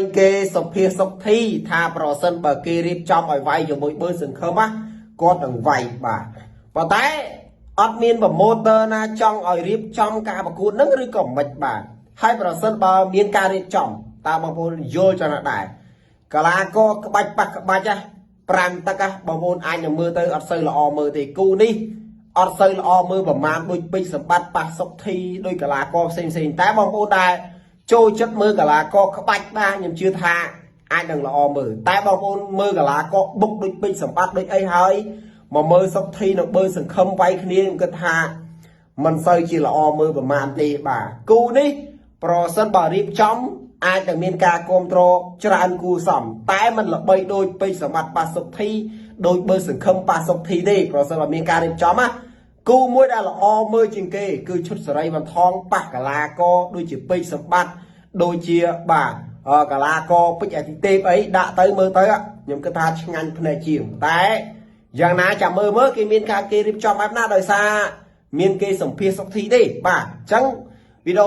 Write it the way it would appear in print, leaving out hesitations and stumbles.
ញគេសុភាសុកធីថាប្រសិនបើគេរៀបចំឲ្យវាយជាមួយបឺសង្ឃឹមណាគាត់នឹងវាយបាទប៉ុន្តែអត់មាន promoter ណាចង់ឲ្យរៀបចំការប្រកួតហ្នឹងឬក៏មិនបាទហើយប្រសិនបើមានការរៀបចំតើបងប្អូនយល់ចឹងណាដែរកីឡាករក្បាច់ប៉ះក្បាច់ណាប្រាំទឹកណាបងប្អូនអាចនឹងមើលទៅអត់សូវល្អមើលទេគូនេះអត់សូវល្អមើលប្រមាណដូចពេជ្រសម្បត្តិប៉ះសុកធីដោយកីឡាករផ្សេងផ្សេងៗតែបងប្អូនដែលចូលចិត្តមើលកីឡាករក្បាច់បាទខ្ញុំជឿថាអាចនឹងល្អមើលតែបងប្អូនមើលកីឡាករបុកដូចពេជ្រសម្បត្តិដូចអីហើយមកមើលសុកធីនិងបើសង្ឃឹមវាយគ្នាខ្ញុំគិតថាមិនសូវជាល្អមើលប្រមាណទេបាទគូនេះប្រសិនបើរៀបចំអាចនឹងមានការគ្រប់គ្រងច្រើនគួរសមតែมันល្បីដូចពេជ្រសម្បត្តិប៉ះសុកធីដូចបើសង្ឃឹមប៉ះសុកធីទេប្រសិនបើមានការរៀបចំណាគូមួយដែលល្អមើលជាងគេគឺឈុតសេរីបន្ថងប៉ះកាឡាករដូចជាពេជ្រសម្បត្តិដូចជាបាទកាឡាករពេជ្រអតិទេពអីដាក់ទៅមើលទៅខ្ញុំគិតថាឆ្ងាញ់ភ្នែកជាងតែយ៉ាងណាចាំមើលមើលគេមានការគេរៀបចំបែបណាដោយសារមានគេសម្ភាសសុកធីទេបាទអញ្ចឹងវីដេអូ